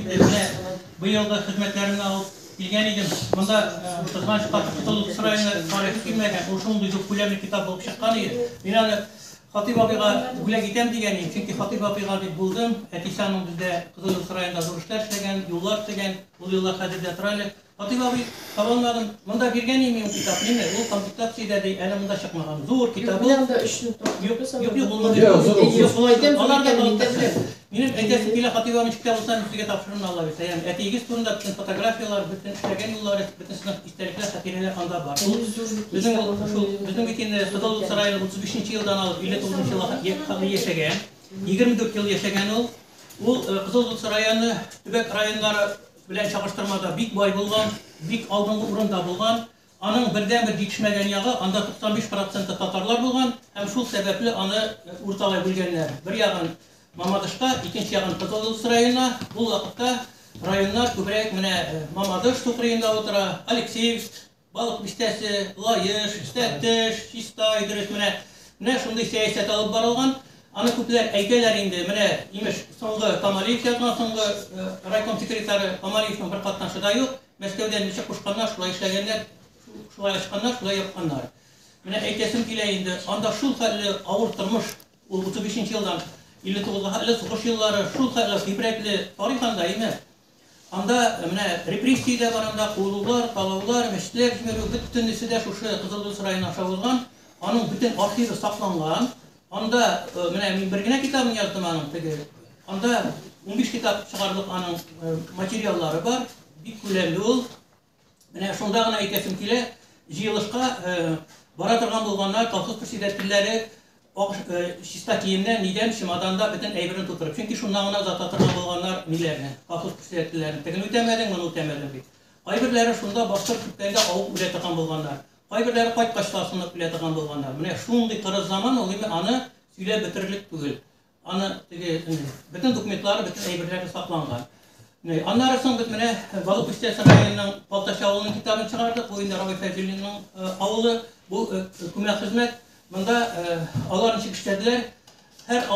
инде менә быелгы хезмәтләремне алып килгән идем. Монда кызганычка Кызыл Йолдыз районы тарихы килмәгән. Ул шундый зур күләмле китап булып чыккан иде. Мин аны Хатыйп абыйга бүләк итәм дигән идем, чөнки Хатыйп абыйга дип булдым. Әтисе аның бездә Кызыл Йолдыз районында зур эшләр эшләгән, юллар төзегән. Ул юллар хәзер дә тора әле. Хатыйп абый, таба алмадым. Монда биргән идем мин ул китапны, име? Ул комплектациядә ди, әле монда чыкмаган. Зур китап ул. Юк, менә анда өчне таптык Юк, без юк, анда. юк, ул мондый Юк, түгел. зур, Юк, зур. болай Әйтәм, зур Алар да икәнен мин дә таптык. беләм. Минем әйтәсем килә, Хатыйп абый ничек тә булса мин сезгә тапшырырмын, Алла бирсә. Ягъни әтиегез турында бөтен фотографияләр, бөтен эшләгән юллары, бөтен сезнең истәлекләр, хатирәләр анда бар. Ул Әйе, зур бит, безнең истә ул калган шул үзебезнең. безнең бит инде Зур Кызыл икән. Сарайны 35 елдан алып 59 елга хәтле яшәгән. 24 ел яшәгән ул. Ул Кызыл Йолдыз районы төбәк районнары белән чагыштырмада бик бай булган, бик алдынгы урында булган. Аның бердәнбер җитешмәгән ягы, анда 95 проценты татарлар булган һәм шул сәбәпле аны урталай бүлгәннәр. Бер ягын Мамадышка, икенче ягын Кызыл Йолдыз районына. Ул вакытта районнар күбрәк менә Мамадыш су кырыенда утыра, Алексеевск, Балык Бистәсе, Лаеш, Тәтеш, Чистай, дөрес, менә менә шундый сәясәт алып барылган. Аны күпләр әйтәләр инде, менә, имеш, соңгы Камалиев язган соңгы райком секретаре Камалиевның бер катнашы да юк. Мәскәүдән ничек кушканнар, шулай эшләгәннәр, шулай ачканнар, шулай япканнар. Менә әйтәсем килә инде, анда шул хәтле авыр тормыш, ул 35 нче елдан 59 га хәтле сугыш еллары, шул хәтле гыйбрәтле тарих анда, әйме? Анда менә репрессия дә бар анда, куылулар, талаулар, мәчетләр җимерү, бөтенесе дә шушы Кызыл Йолдыз районы аша узган. Аның бөтен архивы сакланган. Анда менә мин бер генә китабын яздым аның теге. Анда 15 китап чыгарлык аның материаллары бар. Бик күләмле ул. Менә шунда гына әйтәсем килә, җыелышка бара торган булганнар, колхоз председательләре ак чиста киемнән, нидән, чемоданда бөтен әйберен тутырып. Чөнки шуннан гына озата торган булганнар ниләрне, колхоз председательләрен. Тегене үтәмәдең, моны үтәмәдең дип. Кайберләре шунда бастырып үткәндә авып үлә торган булганнар. Кайберләре кайткач та асынып үлә торган булганнар. Менә шундый кырыс заман ул, инде аны сөйләп бетерерлек түгел. Аны теге бөтен документлары, бөтен әйберләре сакланган. Аннары соң без менә Балык Бистәсе районының Балтач авылының китабын чыгардык. Бу инде Равил Фәйзуллинның авылы. Бу күмәк хезмәт. Монда алар ничек эшләделәр? Һәр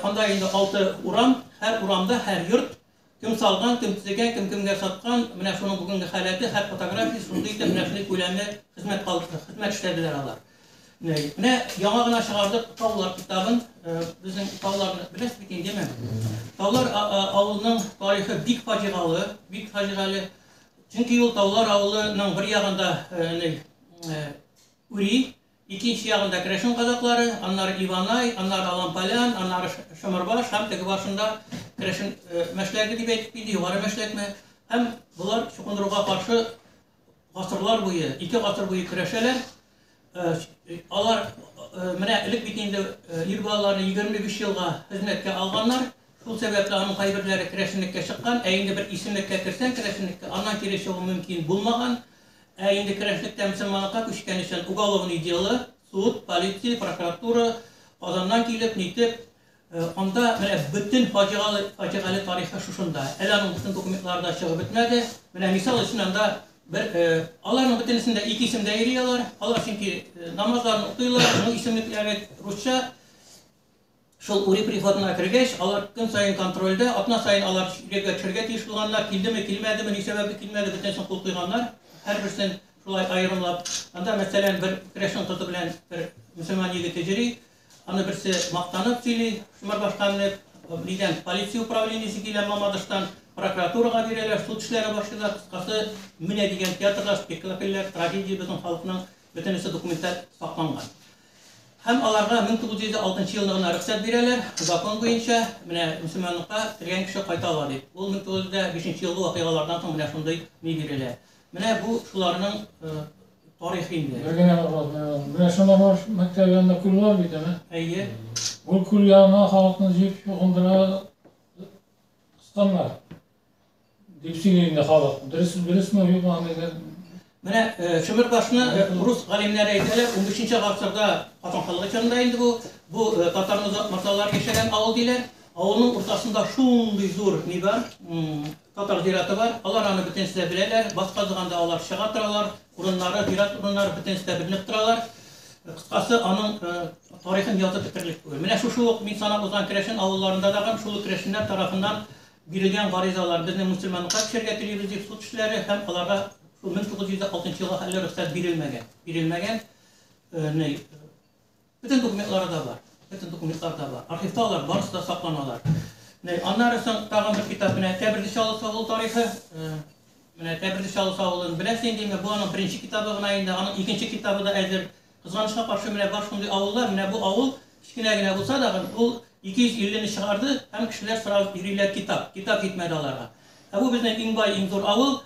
анда инде алты урам, һәр урамда һәр йорт Кем салган, кем төзегән, кем кемгә саткан, менә шуның бүгенге халәте, һәр фотография шундый итеп, менә шундый күләмле хезмәт кал, хезмәт эшләделәр алар. Менә яңа гына чыгардык Таулар китабын. Безнең тауларны беләсез бит инде, әйеме? Таулар авылының тарихы бик фаҗигалы, бик фаҗигале. Чөнки ул Таулар авылының бер ягында Үри, Икенче ягында керәшен казаклары, аннары Иванай, аннары Аламполян, аннары Шомырбаш һәм теге башында керәшен мәшләге дип әйтик инде, югары мәшләкме. Һәм болар чукындыруга каршы гасырлар буе, ике гасыр буе көрәшәләр. Алар менә элек бит инде ир балаларны 25 елга хезмәткә алганнар. Шул сәбәпле аның кайберләре керәшенлеккә чыккан, ә инде бер исемлеккә керсәң керәшенлеккә, аннан кире чыгу мөмкин булмаган. Ә инде керәшенлектән мөселманлыкка күчкән өчен уголовный дело, суд, полиция, прокуратура Казаннан килеп, нитеп, анда менә бөтен фаҗигале, фаҗигале тарихы шушында. Әле аның бөтен документлары да чыгып бетмәде. Менә мисал өчен анда бер, аларның бөтенесендә ике исемдә йөри алар. Алар чөнки намазларын укыйлар, ну исемлекләре русча. Шул Ури приходына кергәч, алар көн саен контрольдә, атна саен алар өйгә төшәргә тиеш булганнар, килдеме, килмәдеме, ни сәбәпле килмәде, бөтенесен кул куйганнар, һәрберсен шулай аерымлап. Анда, мәсәлән, бер керәшен кызы белән бер мөселман егете йөри, аны берсе мактанып сөйли, Шомырбашка менеп, нидән, полиция управлениесе килә Мамадыштан, прокуратурага бирәләр, суд эшләре башлыйлар, кыскасы, менә дигән театрлар, спектакльләр, трагедия безнең халыкның бөтенесе документаль сакланган. Һәм аларга 1906 елны гына рөхсәт бирәләр, закон буенча, менә мөселманлыкка кергән кеше кайта ала дип. Ул 1905 елгы вакыйгалардан соң менә шундый ни бирелә. Менә бу шуларның тарихы инде. Бер генә вопрос, менә менә Шомырбаш мәктәбе янында күл бар бит, әнә. Әйе. Ул күл янына халыкны җыеп чукындыра кысканнар. Дип сөйли инде халык. Дөрес, дөресме, юкмы андый да? Менә Шөмербашны рус галимнәре әйтәләр, 15 гасырда Казан ханлыгы чорында инде бу, бу татар морзалары яшәгән авыл диләр. Авылның уртасында шундый зур ни бар, татар зираты бар. Алар аны бөтенесе дә беләләр. Баз казыганда алар чыга торалар. Урыннары, зират урыннары бөтенесе дә беленеп торалар. Кыскасы, аның тарихын язып бетерерлек түгел. Менә шушы ук мин санап узган керәшен авылларында дагы шул ук керәшеннәр тарафыннан. Бирелгән гаризалар, безнең мөселманлыкка күчәргә телибез дип суд эшләре һәм аларга шул 1906 елга хәтле рөхсәт бирелмәгән. Бирелмәгән. Ни, бөтен документлары да бар. Бөтен документлар да бар. Архивта алар барысы да сакланалар. Ни, аннары соң тагын бер китап менә Тәберде Чаллысы авыл тарихы. Менә Тәберде Чаллысы авылын беләсең инде, бу аның беренче китабы гына инде, аның икенче китабы да әзер. Кызганычка каршы, менә бар шундый авыллар, менә бу авыл кечкенә генә булса да, ул 250 не чыгарды һәм кешеләр сорап йөриләр китап, китап җитмәде аларга. Ә бу безнең иң бай, иң зур авыл,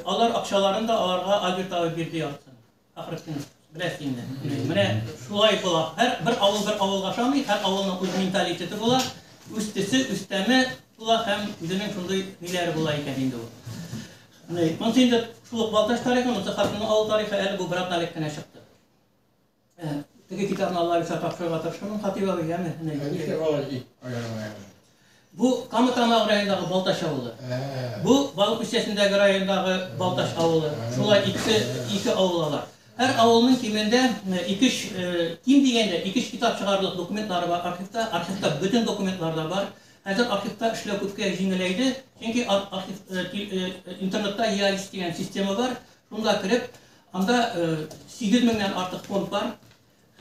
алар акчаларын да аларга Альберт абый бирде яртысын. Фәхретдинов, беләсез инде. Менә шулай була. Һәр бер авыл бер авылга ошамый, һәр авылның үз менталитеты була, үз төсе, үз тәме була һәм үзенең шундый ниләре була икән инде ул. Монысы инде шул ук Балтач тарихы, монысы хатынның авыл тарихы, әле бу бер атналык кенә чыкты. Теге китапны Алла бирсә тапшырырга тырышырмын, Хатип абый, яме? Ничә бала җыеп аерым-аерым? Бу Кама Тамагы районындагы Балтач авылы. Бу Балык Бистәсендәге райондагы Балтач авылы. Шулай икесе ике авыл алар. Һәр авылның кимендә ике-өч, ким дигәндә ике-өч китап чыгарырлык документлары бар архивта. Архивта бөтен документлар да бар. Хәзер архивта эшләү күпкә җиңеләйде, чөнки архив интернетта ЕАИС дигән система бар. Шунда кереп, анда 8 меңнән артык фонд бар.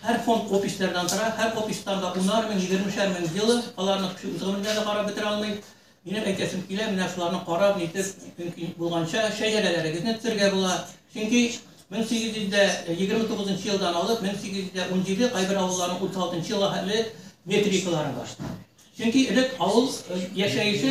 Һәр фонд описьләрдән тора. Һәр описьтан да унар мең, егермешәр мең дело. Аларны кеше үз гомерендә дә карап бетерә алмый. Минем әйтәсем килә, менә шуларны карап, нитеп, мөмкин булганча шәҗәрәләрегезне төзергә була. Чөнки 1829 елдан алып 1817, кайбер авылларның 36 елга хәтле метрикалары бар. Чөнки элек авыл яшәеше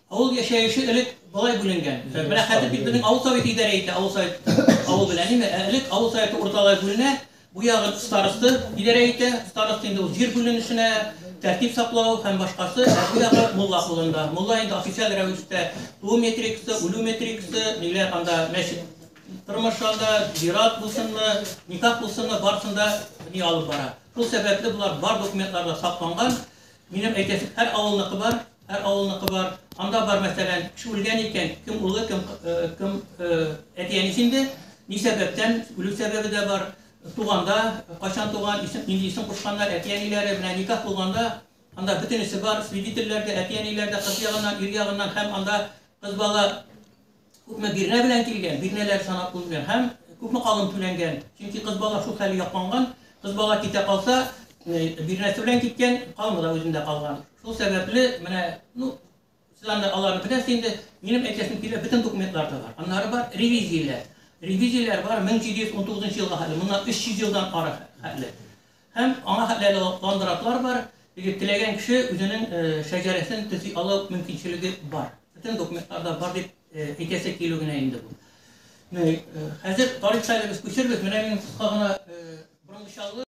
авыл яшәеше элек болай бүленгән. Менә хәзер бит безнең авыл советы идарә итә, авыл совет авыл белән, әйме? Ә элек авыл советы урталай бүленә, бу ягын староста идарә итә, староста инде ул җир бүленешенә, тәртип саклау һәм башкасы, ә бу ягы мулла кулында. Мулла инде официаль рәвештә туу метрикасы, үлү метрикасы, ниләр анда мәчет тормышы анда, зират булсынмы, никах булсынмы, барысын да ни алып бара. Шул сәбәпле болар бар документларда сакланган. Минем әйтәсе, һәр авылныкы бар, һәр авылныкы бар. Анда бар, мәсәлән, кеше үлгән икән, кем улы, кем кем әти-әнисе инде, ни сәбәптән, үлү сәбәбе дә бар. Туганда, кайчан туган, исем, нинди исем кушканнар, әти-әниләре, менә никах булганда, анда бөтенесе бар, свидетельләр дә, әти-әниләр дә, кыз ягыннан, ир ягыннан һәм анда кыз бала күпме бирнә белән килгән, бирнәләр санап куелган һәм күпме калым түләнгән. Чөнки кыз бала шул хәле якланган, кыз бала китә калса, бирнәсе белән киткән, калымы да үзендә калган. Шул сәбәпле, менә, ну, сез анда аларны беләсез инде, минем әйтәсем килә, бөтен документлар да бар. Аннары бар ревизияләр. Ревизияләр бар 1719 елга хәтле, моннан 300 елдан ары хәтле. Һәм аңа хәтле әле ландратлар бар, теге теләгән кеше үзенең шәҗәрәсен төзи алу мөмкинчелеге бар. Бөтен документлар да бар дип әйтәсе килү генә инде бу. Хәзер тарих сайлыбыз күчербез. Менә мин кыска гына борынгы Чаллы.